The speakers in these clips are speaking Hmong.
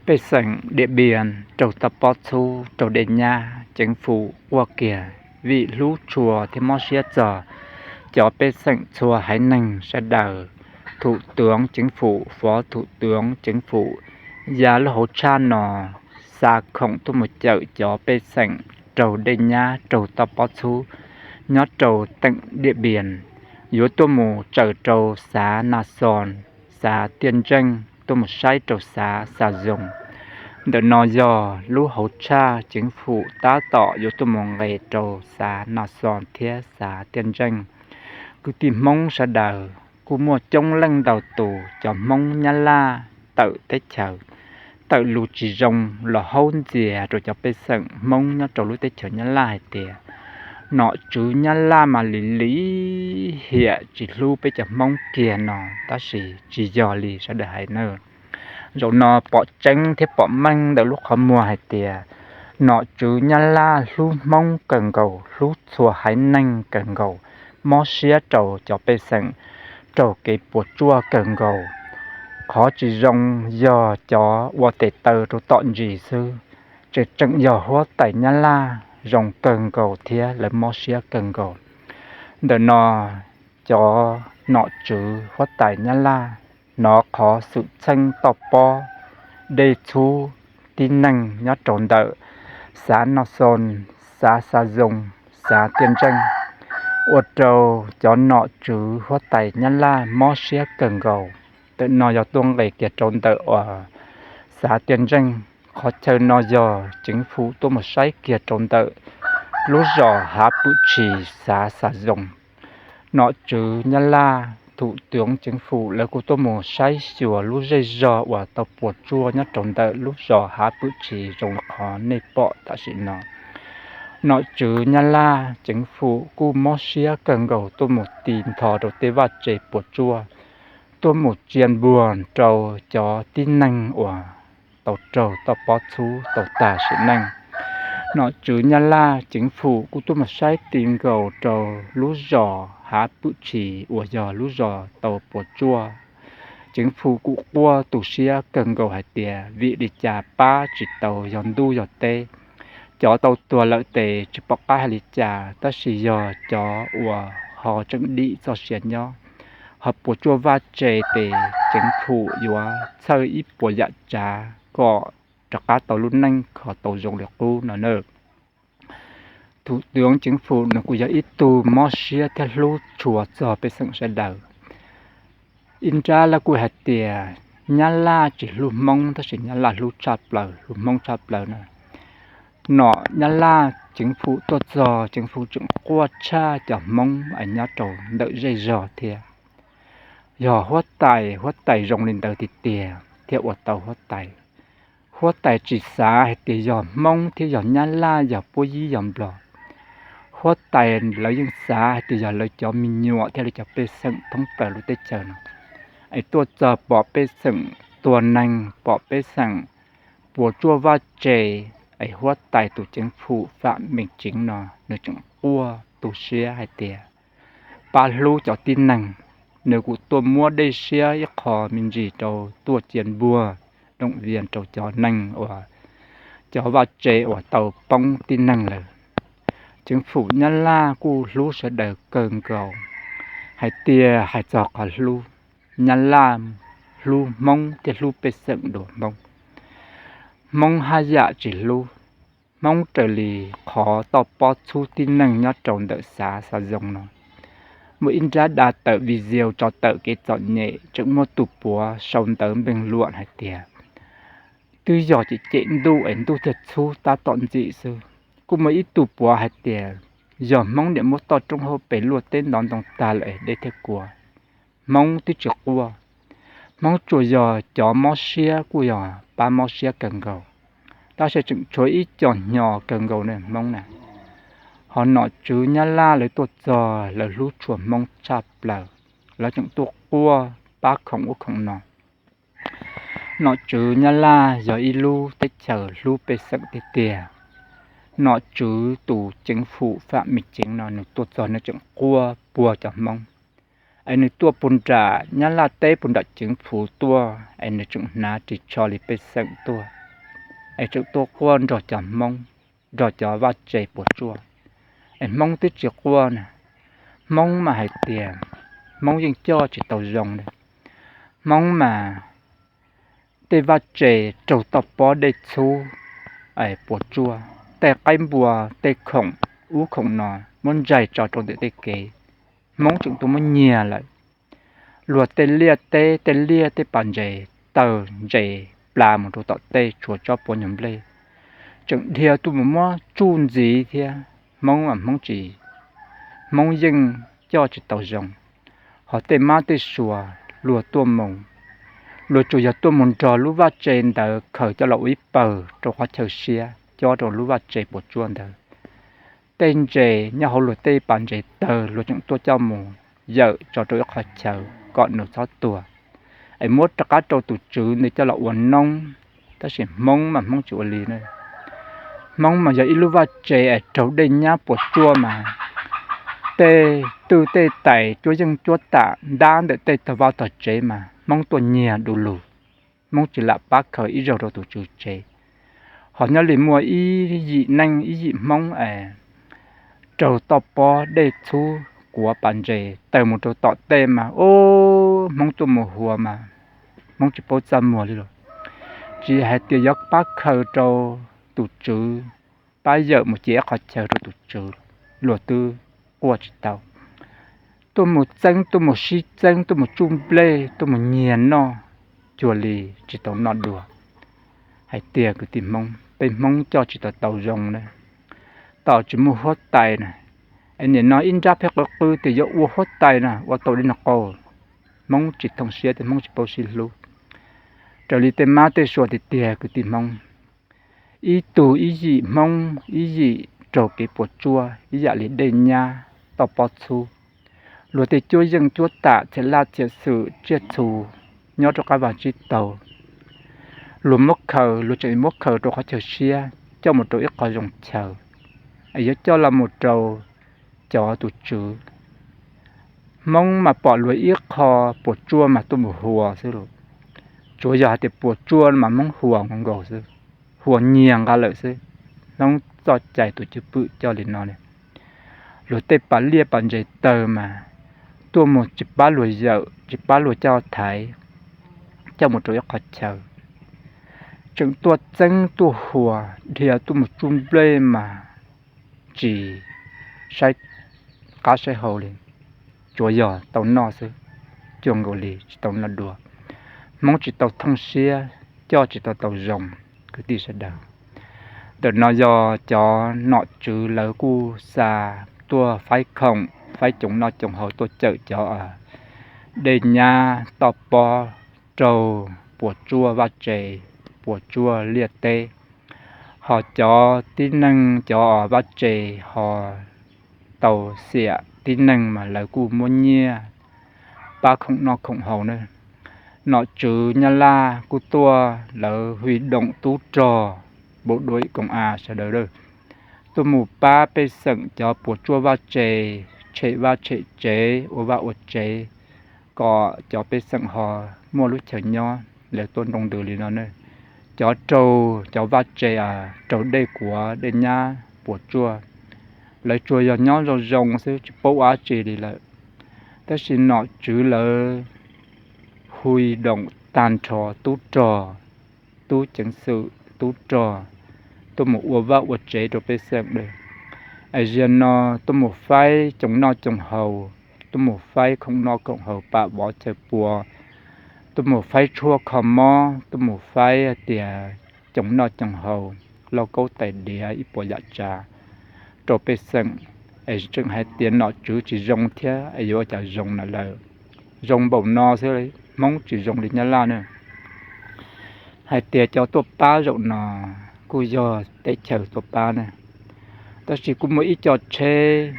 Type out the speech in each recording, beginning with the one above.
Pej xeem Diam Npias raug toj pob txhub, raug dej nyab, ceev fwm quaj kiag vim hlub tshua thiab mob siab txog cov pej xeem txhua haiv neeg sawv daws. Thum tuv ceev fwm, fov thum tuv ceev fwm ya lub hauv tshaj no xa khoom tuaj mus cawm cov pej xeem raug dej nyab raug toj pob txhub nyob rau teem Diam Npias, yuav tuaj mus tsaws rau xav Na Xos, xav Tiaj Ntseej, tuaj mus saib rau xav Xa Zoo. Ntawm no yog lub hauv tshaj ceev fwm tab tom yuav tuaj mus nqes rau xav Na Xos thiab xav Tiaj Ntseej. Kwv tij Hmoob sawv daws kuj muaj coob leej ntau tus cov Hmoob Nyab Laj tawm teb chaws, tawm lus tsis zoo los haub ntxias rau cov pej xeem Hmoob nyob rau lub teb chaws Nyab Laj hais tias nom tswv Nyab Laj mas lim lim hiam tsis hlub peb cov Hmoob kiag no, tab sis tsis yog li sawv daws hais na. Zaum no pom tseeb thiab pom meej ntawm lub qhov muag hais tias nom tswv Nyab Laj hlub Hmoob kawg nkaus, hlub txhua haiv neeg kawg nkaus, mob siab rau cov pej xeem, raug kev puas tsuaj kawg nkaus. Qhov tsis zoo yog cov ua tes taw rau tom ntsis xwb, tseem tseem yog huab tais Nyab Laj zoo kawg nkaus thiab lawv mob siab kawg nkaus. Ntawm no cov nom tswv huab tais Nyab Laj hnov qhov xwm txheej toj pob dej txhub tib neeg nyob rau ntawm xav Noj Xoos, xav Xa Zoo, xav Tiaj Ntseej, ua rau cov nom tswv huab tais Nyab Laj mob siab kawg nkaus. Ntawm no yog tuaj nqes kiag rau ntawm uas xav Tiaj Ntseej. Qhov chaw no yog ceev fwm tuaj mus saib kiag rau ntawm lub zos Hav Pwm Tshis, xav Xa Zoo. Nom tswv Nyab Laj, thum tuv ceev fwm lawv kuj tuaj mus saib xyuas lub zej zog uas tau puas tsuaj nyob rau ntawm lub zos Hav Pwm Tshis zoo li qhov nej pom tam sim no. Nom tswv Nyab Laj ceev fwm kuj mob siab kawg nkaus tuaj mus tis ntho rau tej vaj tse puas tsuaj, tuaj mus tsia npuag rau cov tib neeg uas tau raug toj pob txhub tau tag sim neej. Nom tswv Nyab Laj ceev fwm kuj tuaj mus saib tis nkaus rau lub zos Hav Pwm Tshis uas yog lub zos tau puas tsuaj. Ceev fwm kuj quaj tu siab kawg nkaus hais tias vim li cas pab tsis tau yog ntuj yog teb. Cov tau tuag lawm tes tsis pom qab hais li cas, tab sis yog cov uas ho tseem dim txoj sia nyob, ho puas tsuaj vaj tse tes ceev fwm yuav txhawj ib puas yam tsav kom rov qab tau lub neej kho tau zoo li qub no na. Thum tuv ceev fwm nws kuj yog ib tug mob siab thiab hlub tshua txog pej xeem sawv daws. Ib nrab lawv kuj hais tias Nyab Laj tsis hlub Hmoob tab sis Nyab Laj hlub tshaj plaws, hlub Hmoob tshaj plaws na. Nom Nyab Laj ceev fwm tuaj txog, ceev fwm tseem quaj tshaj cov Hmoob es nyob rau ntawm zej zog thiab. Yog huab tais, huab tais zoo li ntawd tiag tiag thiaj ua tau huab tais. Huab tais tsis xav hais tias yog Hmoob thiab yog Nyab Laj, yog Puab Yib yog Nplog. Huab tais lawv yeej xav hais tias yog lawv cov me nyuam thiab lawv cov pej xeem thoob plaws lub teb chaws no, es tuaj txog pom pej xeem tuag neeg, pom pej xeem puas tsuaj vaj tse, es huab tais tus ceev fwm Fam Meej Ceev no nws tseem quaj tu siab hais tias pab hlub cov tib neeg. Nws kuj tuaj muab dej siab ib qho me ntsis rau tuaj cia npuag, doom vias rau cov neeg uas, cov vaj tse uas tau poob tib neeg lawm. Ceev fwm Nyab Laj kuj hlub sawv daws kawg nkaus. Hais tias hais txog qhov hlub, Nyab Laj hlub Hmoob thiab hlub pej xeem dua Hmoob. Hmoob haj yam tsis hlub Hmoob raws li qhov toj pob txhub tib neeg nyob rau ntawm xav Xa Zoo no. Muaj ib nrab da tawm video tso tawm kev txom nyem, tseem muaj tus puav sau ntawv npeej luam hais tias twb yog cem cem ntuj es ntuj thiaj txhub tab tom ntxim xwb. Kuj muaj ib tug puav hais tias yog Hmoob niam muab toj roob hauv pes luaj teb ntov ntoo tag lawm es dej thiaj kua. Hmoob twb tsis quaj. Hmoob tsuas yog cov mob siab kuj yog pab mob siab kawg nkaus, tab sis tseem tshuav ib co hnyo kawg nkaus na Hmoob na. Ho nom tswv Nyab Laj lawv tuaj txog lawv hlub tshua Hmoob tshaj plaws, lawv tseem tuaj quaj pab khoom ub khoom no. Nom tswv Nyab Laj yog ib lub teb chaws hlub pej xeem tiag tiag. Nom tswv tus ceev fwm Fam Meej Ceev no nws tuaj txog nws tseem quaj puag cov Hmoob. Es nws tuaj puag nram Nyab Laj teb puag nram ceev fwm tuaj es nws tseem hnav ris tsho li pej xeem tuaj. es tseem tuaj quaj nrog cov Hmoob, nrog cov vaj tse puas tsuaj, es Hmoob twb tsis quaj na. Hmoob mas hais tias Hmoob yeej coj tsis tau zoo li. Hmoob mas tej vaj tse raug toj pob dej txhub, puas tsuaj, tej qaib npua, tej khoom ub khoom no muab ntsais tso rau ntawm tej kev, Hmoob tseem tuaj muab nyiag lawm. Luag tej liaj teb, tej liaj tej pas ntses tawg ntses plas mus rau tom tej tshuav tsob puav nyuag nplej, tseem dhia tuaj mus muab tsuj ntxiv thiab. Hmoob mas Hmoob tsis, Hmoob yeej coj tsis tau zoo. Ho tej mab tej suav luag tuaj mus, luag tsuas yog tuaj mus nrog lub vaj tse ntawd khaws coj los ua ib pawg rau qhov chaw siab cob rau lub vaj tse puas tsuaj ntawd. Tej ntses nyob hauv luag tej pas ntses tawg luag tseem tuaj coj mus yawm tso rau ib qhov chaw kom nws txhob tuag, es muab rov qab rau tus tswv nws coj los ua noob. Tab sis Hmoob mas Hmoob tsis ua li na. Hmoob mas yog ib lub vaj tse es raug dej nyab puas tsuaj mas tej twj tej tais cuab yeej cuab tam ntab ntawm tej tog vaj tog tsev mas Hmoob tuaj nyiag du lug. Hmoob tsis lam pab khaws ib zaug rau tus tswv tsev. Ho nyob li muaj ib yim neej ib yim Hmoob es raug toj pob dej txhub kuav pas ntses tawg mus rau tom tej mas ub, Hmoob tuaj mus huas mas Hmoob tsis paub txaj muag li los, tsis hais tias yuav pab khaws rau tus tswv, pab yawm mus cia ib qhov chaw rau tus tswv, luag twb quaj tsis tau. Tuaj mus txeeb, tuaj mus sib txeeb, tuaj mus tsuj nplej, tuaj mus nyiag noj, cuag li tsis tau noj dua. Hais tias kwv tij Hmoob, peb Hmoob coj tsis tau tau zoo na. Tom tsis muaj huab tais na, es nim no ib nrab pheej qw qw tias yuav ua huab tais na, ua tau li no qau. Hmoob tsis thooj siab thiab Hmoob tsis paub sib hlub. Raws li tej mab tej suav tiag tiag kwv tij Hmoob, ib tug ib yim Hmoob ib yim raug kev puas tsuaj ib yam li dej nyab toj pob txhub. Luag tej cuab yeej cuab tam txhiam laj txhiam xwm tsiaj txhu nyob rau qab vaj tsib taug, luag muab khaws, luag tseem muab khaws rau qhov chaw siab coj mus rau ib qho zoo chaw, es yuav coj los mus rau cov tus tswv. Hmoob mas pom luag ib qho puas tsuaj mas tuaj mus huas xwb los, tsuav yog hais tias puas tsuaj mas Hmoob huas nkaus nkaus xwb, huas nyiag nqa lawm xwb. Hmoob txoj cai tus cwj pwm coj li no li. Luag tej pas liaj pas ntses tawg mas tuaj mus tsis pab luag yawm tsis pab luag coj thaiv coj mus rau ib qho chaw, tseem tuaj txeeb tuaj huas dhia tuaj mus tsuj nplej mas tsis saib qab saib hau li, tsuav yog tau noj xwb, cuag nkaus li tsis tau noj dua. Hmoob tsis tau thooj siab, coj tsis tau tau zoo, kwv tij sawv daws. Ntawm no yog cov nom tswv lawv kuj xa tuaj faib khoom faib coos noj coos haus tuaj cawm cov dej nyab toj pob raug puas tsuaj vaj tse, puas tsuaj liaj teb. Ho cov tib neeg cov vaj tse ho tau xiam tib neeg mas lawv kuj muab nyiaj pab khoom noj khoom haus na. Nom tswv Nyab Laj kuj tuaj lawv hu doom tub rog, npau dua koom av sawv daws tuaj mus pab pej xeem cov puas tsuaj vaj tse, tshem vaj tshem tsev, ua vaj ua tsev, kom cov pej xeem ho muaj lub chaw nyob. Lawv tuaj nroo ntws li no na. Cov raug cov vaj tse, raug dej kuav dej nyab puas tsuaj, lawv tsuas yog nyob zoo zoo xwb tsis paub ua dab tsi li lawm. Tab sis nom tswv lawv hu doom tag nrho tub rog, tub ceev xwm, tub rog tuaj mus ua vaj ua tsev rau pej xeem lawm. Es ziag no tuaj mus faib coos noj coos haus, tuaj mus faib khoom noj khoom haus pam vov chaw pua, tuaj mus faib tshuaj kho mob, tuaj mus faib hais tias coos noj coos haus, lauj kaub tais diav ib puas yam tsav rau pej xeem. Es tseem hais tias nom tswv tsis zoo thiab es yuav ua cas zoo na lawm. Zoo npaum no xwb, Hmoob tsis zoo li Nyab Laj na. Hais tias cov tuaj pab zaum no kuj yog teb chaws tuaj pab na, tab sis kuj muaj ib co tsheb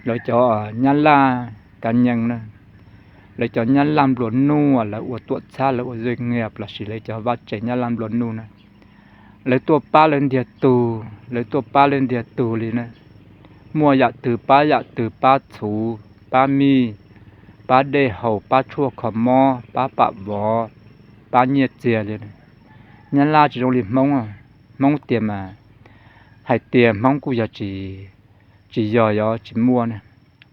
lawv cov Nyab Laj kav nyees na, lawv cov Nyab Laj nplua nuj, lawv ua tuam txhab, lawv ua zoj ngias lossis lawv cov vaj tse Nyab Laj nplua nuj na, lawv tuaj pab lawv ntiag tug, lawv tuaj pab lawv ntiag tug li na. Muaj yam twg pab yam twg, pab txhuv, pab mij, pab dej haus, pab tshuaj kho mob, pab pam vov, pab nyiaj txiag li. Nyab Laj tsis zoo li Hmoob. Hmoob tiag mas hais tias Hmoob kuj yog tsis, tsis yog yuav tsis muaj ne.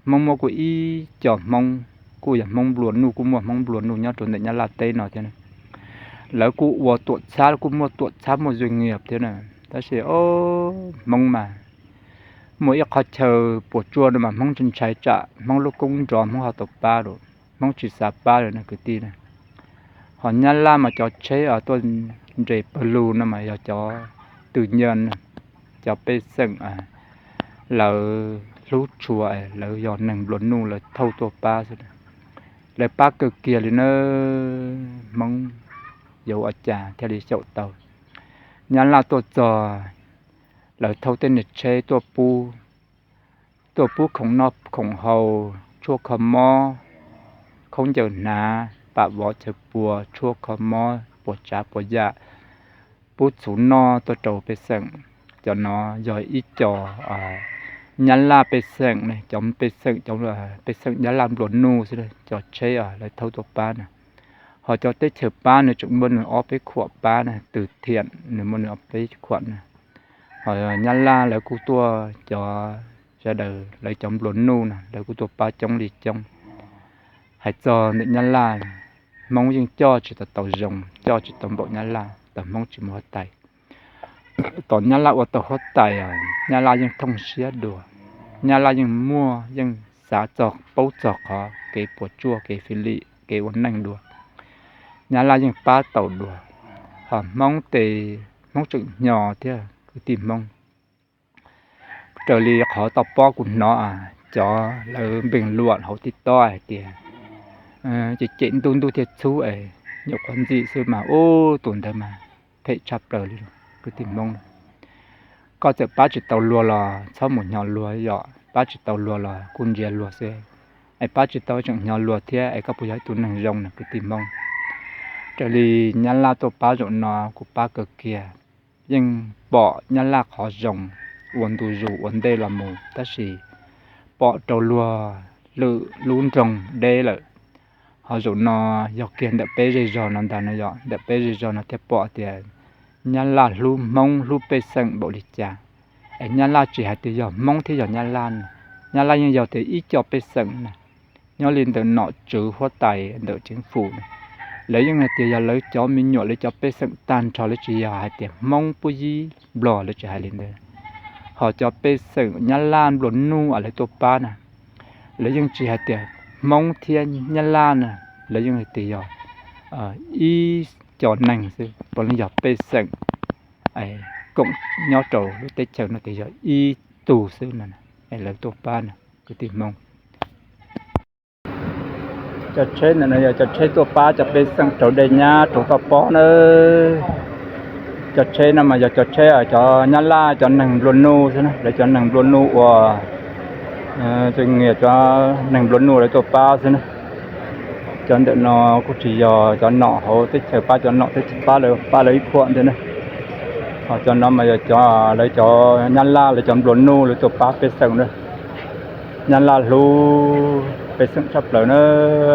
Hmoob muaj kuj ib co Hmoob, kuj yog Hmoob nplua nuj, kuj muaj Hmoob nplua nuj nyob rau ntawm Nyab Laj teb no thiab. Lawv kuj ua tuam txhab, kuj muaj tuam txhab, muaj zwj nyiam thiab na. Tab sis o, Hmoob mas muaj ib qhov chaw puas tsuaj no mas Hmoob ntshai tsam Hmoob lub koob nrov Hmoob ho tau pab lawm, Hmoob tsis xav pab lawm no kwv tij na. Ho Nyab Laj mas cov tsheb tuaj nres pawg lug no mas yog cov tws nyas, cov pej xeem lawv hlub tshua, lawv yog neeg nplua nuj lawv thauj tuaj pab xwb. Lawv pab kawg kiag li na. Hmoob yuav ua cas thiaj li xyaum tau? Nyab Laj tuaj txog, lawv thauj tej niag tsheb tuaj pub, tuaj pub khoom noj khoom haus, tshuaj kho mob, khaub ncaws hnav, pam vov chaw puas, tshuaj kho mob puas tsav puas yam, pub txhuv noj tuaj rau pej xeem. Cov no yog ib co Nyab Laj pej xeem, cov pej xeem, cov pej xeem Nyab Laj nplua nuj xwb. Cov tsheb lawv thauj tuaj pab na, ho cov teb chaws pab nws tseem muaj nws ob peb khuam pab na, twg thiam nws muaj nws ob peb khuam na. Ho Nyab Laj lawv kuj tuaj, cov sawv daws lawv cov nplua nuj no lawv kuj tuaj pab coob li coob. Hais txog ntawm Nyab Laj, Hmoob yeej coj tsis tau tau zoo, coj tsis tau npaum Nyab Laj, tau Hmoob tsis muaj huab tais. Tom Nyab Laj ua tau huab tais, Nyab Laj yeej thooj siab dua. Nyab Laj yeej muaj, yeej xav txog, paub txog qhov kev puas tsuaj, kev fij lim, kev ua neej dua. Nyab Laj yeej pab tau dua. Ho Hmoob tes, Hmoob tseem hnyo thiab kwv tij Hmoob. Raws li qhov tau pob kuv hnov, cov lawv npeeg luam hauv TikTok hais tias cem cem ntuj, ntuj thiaj txhub es nyuam qhuav ntxim xwb mas ub, tus ntawd mas phem tshaj plaws li kwv tij Hmoob. Koj txawm pab tsis tau luag los txhob mus hnyo luag yom, pab tsis tau luag los kuj ntsia luag xwb. Es pab tsis tau tseem hnyo luag thiab es koj puas yog ib tug neeg zoo na kwv tij Hmoob? Raws li Nyab Laj tuaj pab zaum no kuj pab kawg kiag. Yeej pom Nyab Laj qhov zoo ua ntu zus ua ntej los mus, tab sis pom rau luag lwm lub nroog deb lawm. Ho zaum no yog kiag ntawm peb zej zog no ntag no yom, ntawm peb zej zog no thiaj pom tias Nyab Laj hlub Hmoob hlub pej xeem npaum li cas. Es Nyab Laj tsis hais tias yog Hmoob thiab yog Nyab Laj na, Nyab Laj yeej yog tias ib co pej xeem na. Nyob li ntawm nom tswv huab tais ntawm ceev fum na, lawv yeej hais tias yog lawv cov me nyuam, lawv cov pej xeem tag nrho, lawv tsis yog hais tias Hmoob pub yib Nplog, lawv tsis hais li ntawd. Ho cov pej xeem Nyab Laj nplua nuj lawv tuaj pab na, lawv yeej tsis hais tias Hmoob thiab Nyab Laj na, lawv yeej hais tias yog ib co neeg xwb, puav leej yog pej xeem koom nyob rau lub teb chaws no tias yog ib tug xwb no, es lawv tuaj pab na kwv tij Hmoob. Cov tsheb ntawm no yog cov tsheb tuaj pab cov pej xeem raug dej nyab raug toj pob na. Cov tsheb no mas yog cov tsheb cov Nyab Laj cov neeg nplua nuj xwb na, lawv cov neeg nplua nuj uas tseem nyiam cov neeg nplua nuj lawv tuaj pab xwb na. Cov ntawm no kuj tsis yog cov nom hauv teb chaws pab, cov nom teb chaws pab lawv, pab lawv ib khuam ntawd na. Ho cov no mas yog cov, lawv cov Nyab Laj lawv cov nplua nuj lawv tuaj pab pej xeem na. Nyab Laj hlub pej xeem tshaj plaws na,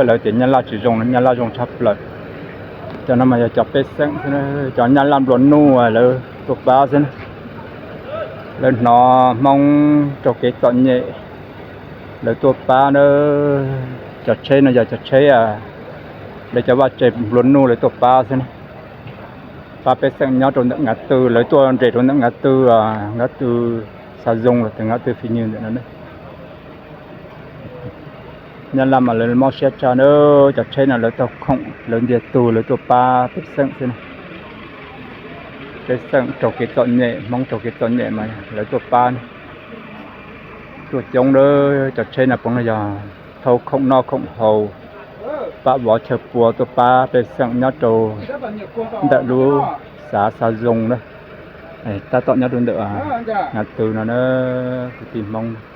lawv tias Nyab Laj tsis zoo no Nyab Laj zoo tshaj plaws. Cov no mas yog cov pej xeem xwb, cov Nyab Laj nplua nuj lawv tuaj pab xwb na. Lawv hnov Hmoob raug kev txom nyem, lawv tuaj pab na. Cov tsheb no yog cov tsheb lawv cov vaj tse nplua nuj lawv tuaj pab xwb na. Pab pej xeem nyob rau ntawm Ngav Tw, lawv tuaj nres rau ntawm Ngav Tw, Ngav Tw Xa Zoo los tias Ngav Tw Fij Nywg ntawm no na. Nyab Laj mas lawv mob siab tshaj na, cov tsheb no lawv taug khoom lawv ntiag tug lawv tuaj pab pej xeem xwb na. Pej xeem raug kev txom nyem, Hmoob raug kev txom nyem mas lawv tuaj pab na. Tuaj coob na, cov tsheb no puav leej yog thauj khoom noj khoom haus, pam vov chaw pua tuaj pab pej xeem nyob rau ntawm lub xav Xa Zoo na, tab tom nyob rau ntawm Ngav Tw no na, kwv tij Hmoob.